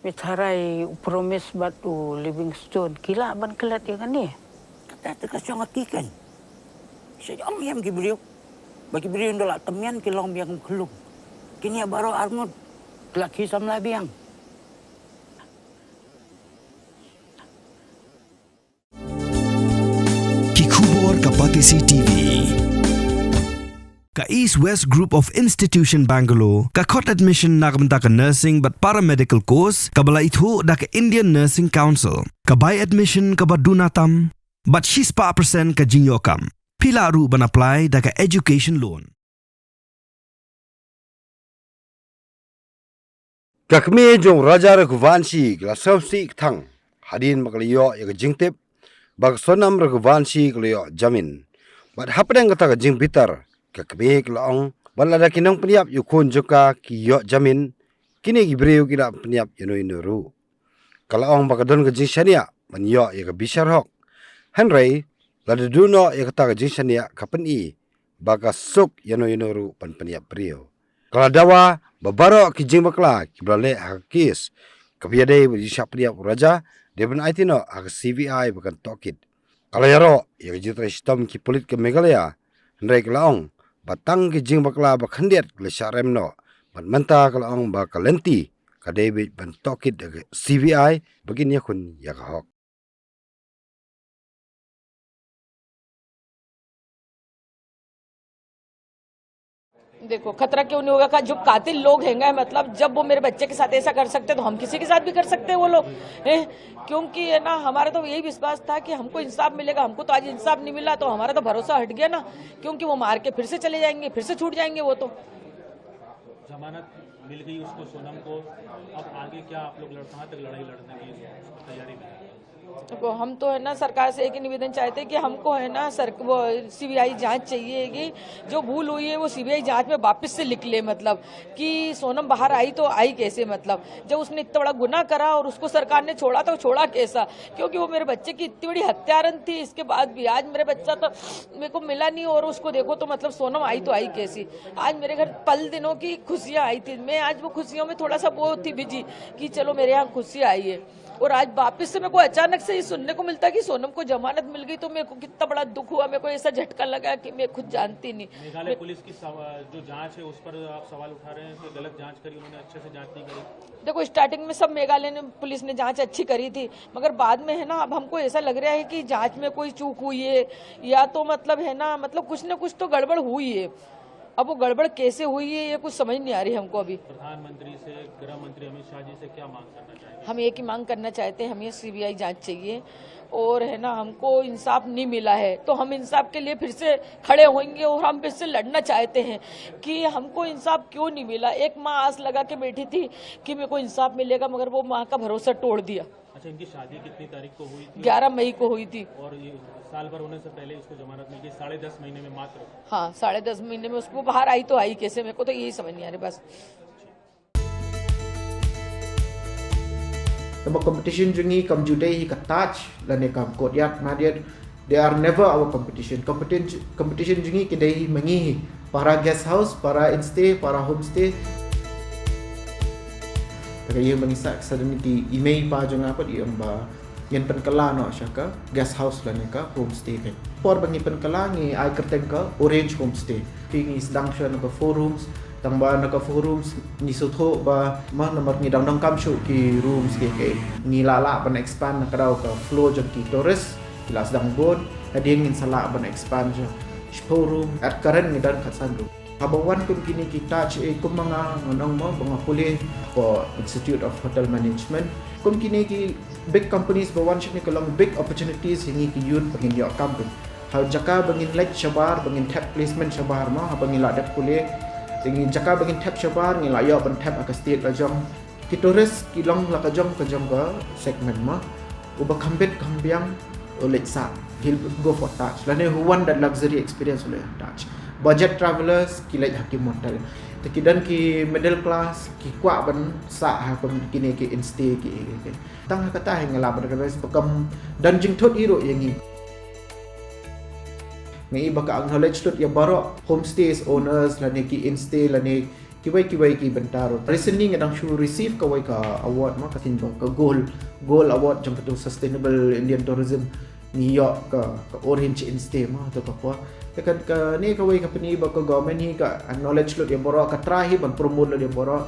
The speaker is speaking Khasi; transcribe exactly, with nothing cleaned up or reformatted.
Pynthara u Promise bad u Livingstone ki lah ban klet ïa kane. Kata te ka shong ha ki kan. Sha ïam ïam ki briew. Ba ki briew nda la tymmen ki long biang kum khlum. Kine baroh arngut ki la ki samla biang. Ki khubor ka Batesi T V. Ka East West Group of Institution Bangalore ka khot admission na ka bynta ka nursing bad paramedical course kaba la ithuh da ka Indian Nursing Council. Ka bai admission kaba duna tam bad shispah percent ka jingïoh kam. Phi lah ruh ban apply da ka education loan. Ka kmie jong Raja Raghuvanshi ka la sngewsih kthang hadien ba ka la ïoh ïa ka jingtip ba ka Sonam Raghuvanshi ka la ïoh jamin. Bad hapdeng kata ka jingbitar, ka kmie ka la ong ba lada ki nongpynïap ïa u khun jong ka ki ïoh jamin, kine ki briew ki la pynïap ïano ïano ruh. Ka la ong ba ka don ka jingshaniah ban ïoh ïa ka bishar hok. Hynrei lada duna ïa kata ka jingshaniah ka pyni ba ka suk ïano ïano ruh ban pynïap briew. Ka la dawa ba baroh ki jingbakla kiba la leh ha ka kes kaba ïadei bad jingshah pynïap u Raja dei ban aiti noh ha ka C B I ba kan tohkit. Ka la ïaroh ïa ka jingtrei shitom ki pulit ka Meghalaya, hynrei ka la ong ba tang ki jingbakla ba khyndiat ki la shah rem noh, bad mynta ka la ong ba ka lynti ka dei beit ban tohkit da ka C B I ba kin ïakhun ïa ka hok. देखो, खतरा क्यों नहीं होगा का, जो कातिल लोग हैं, मतलब, जब वो मेरे बच्चे के साथ ऐसा कर सकते हैं, तो हम किसी के साथ भी कर सकते हैं वो लोग, हैं? क्योंकि, है ना, हमारा तो यही विश्वास था कि हमको इंसाफ मिलेगा। हमको तो आज इंसाफ नहीं मिला, तो हमारा तो भरोसा हट गया ना, क्योंकि वो मार के फिर से चले जाएंगे, फिर से छूट जाएंगे वो तो। जमानत मिल गई उसको, सोनम को। अब आगे क्या आप लोग लड़-, कहाँ तक लड़ाई लड़ने की तैयारी में हैं? देखो, हम तो, है ना, सरकार से एक ही निवेदन चाहते हैं कि हमको, है ना, सर, वो सीबीआई जांच चाहिए कि जो भूल हुई है वो सीबीआई जांच में वापस से लिख ले, मतलब कि सोनम बाहर आई तो आई कैसे, मतलब जब उसने इतना बड़ा गुनाह करा और उसको सरकार ने छोड़ा तो छोड़ा कैसा? क्योंकि वो मेरे बच्चे की इतनी बड़ी हत्यारन थी, इसके बाद भी आज मेरे बच्चा तो मेरे को मिला नहीं और उसको देखो तो, मतलब, सोनम आई तो आई कैसी? आज मेरे घर पल दिनों की खुशियाँ आई थी, मैं आज वो खुशियों में थोड़ा सा वो थी बिजी कि चलो मेरे यहाँ खुशियाँ आई है। और आज वापस से मेरे को अचानक से ये सुनने को मिलता कि सोनम को जमानत मिल गई, तो मेरे को कितना बड़ा दुख हुआ, मेरे को ऐसा झटका लगा कि मैं खुद जानती नहीं। मेघालय मैं पुलिस की सवा-, जो जांच है उस पर आप सवाल उठा रहे हैं कि गलत जांच करी उन्होंने, अच्छे से जांच नहीं करी। देखो, स्टार्टिंग में सब मेघालय ने, पुलिस ने जांच अच्छी करी थी, मगर बाद में, है ना, अब हमको ऐसा लग रहा है कि जांच में कोई चूक हुई है या तो, मतलब, है ना, मतलब, कुछ ना कुछ तो गड़बड़ हुई है। अब वो गड़बड़ कैसे हुई है, ये कुछ समझ नहीं आ रही हमको अभी। प्रधानमंत्री से, गृह मंत्री अमित शाह जी से क्या मांग करना चाहेंगे? हम एक ही मांग करना चाहते हैं, हमें सीबीआई जांच चाहिए और, है ना, हमको इंसाफ नहीं मिला है, तो हम इंसाफ के लिए फिर से खड़े होंगे और हम फिर से लड़ना चाहते हैं कि हमको इंसाफ क्यों नहीं मिला। एक माँ आस लगा के बैठी थी कि मेरे को इंसाफ मिलेगा, मगर वो माँ का भरोसा तोड़ दिया। अच्छा, इनकी शादी कितनी तारीख को हुई थी? ग्यारह मई को हुई थी। और ये साल भर होने से पहले इसको जमानत मिल गई, साढ़े दस महीने में मात्र। हाँ, साढ़े दस महीने में उसको बाहर आई तो आई कैसे, मेरे को तो यही समझ नहीं आ रही बस। Te ba competition jong ngi kam ju dei hi ka Taj lane kam Courtyard Marriott, they are never our competition. Competition, competition jong ngi ki dei hi ma ngi hi, para guest house, para instay, para homestay. Te ka ïing ba ngi sah, sah da ki i mei i pa jong nga pat i ong ba ngin pynkylla noh sha ka guest house lane ka homestay. Ka por ba ngi pynkylla ngi ai kyrteng ka Orange Homestay. Phi, ngi sdang shuwa na ka four rooms, tang ba na ka four rooms ngi sngewthuh ba ma namar ngi dang donkam shuh ki rooms ki, ki ngi lah lah ban expand na ka daw ka flow jong ki tourist. Ki la sdang bun, hadien ngin sa lah ban expand sha shiphew room, at current ngi don khatsan room. Haba wan kum kine ki Taj, eh, kum ma nga ngan ong mo ba nga pule for Institute of Hotel Management. Kum kine ki big companies ba wan shane ka long big opportunities ïa ngi ki youth ba ngin ïoh kam pyn. Ha jaka ba ngin leit shabar, ba ngin thep placement shabar mo, haba ngi la dep pule. Te ngi jaka ba ngin thep shabar, ngi la ïoh ban thep ha ka state la jong. Ki tourist ki long la ka jong ka jong ka segment mo. Uba kham bit kham biang u leit sah, he'll go for Taj. Lane who want that luxury experience u leit Taj. Budget travelers ki leit ha ki motel. Te ki don ki middle class ki kwah ban sah ha kum kine ki instay ki, ki, ki. Tang ha kata hi nga lah ban advise ba kam don jingthut hi ruh ïa ngi. Nga i ba ka acknowledge lut ïa baroh homestays owners lane ki instay lane kiwei kiwei ki bynta ruh. Recently nga dang shu receive kawei ka award ma, ka thin ba ka gold, gold award jong katu Sustainable Indian Tourism. Ngi ïoh ka, ka Orange Insta ma, tu ka por. Te kan kane kawei ka pyni ba ka government hi ka acknowledge lut ïa baroh, ka try hi ban promote lut ïa baroh.